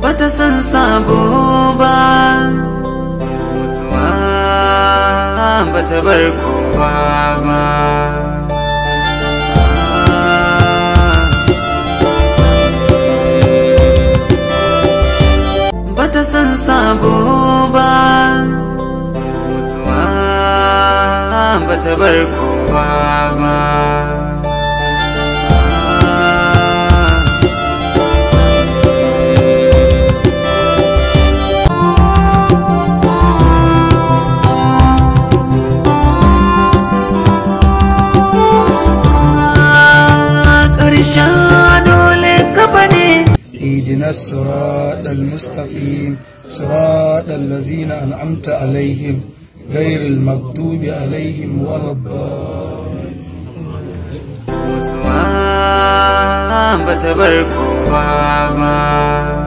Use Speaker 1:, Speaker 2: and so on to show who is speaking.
Speaker 1: Bata san sabo ba, mutuwa bata bar kowa ba. Bata san sabo ba, mutuwa bata bar kowa ba. Ƙarshen dole kafa ne.
Speaker 2: اهدنا الصراط المستقيم، صراط الذين أنعمت عليهم، غير المغضوب عليهم ولا الضالين.
Speaker 1: Mutuwa bata bar kowa ba.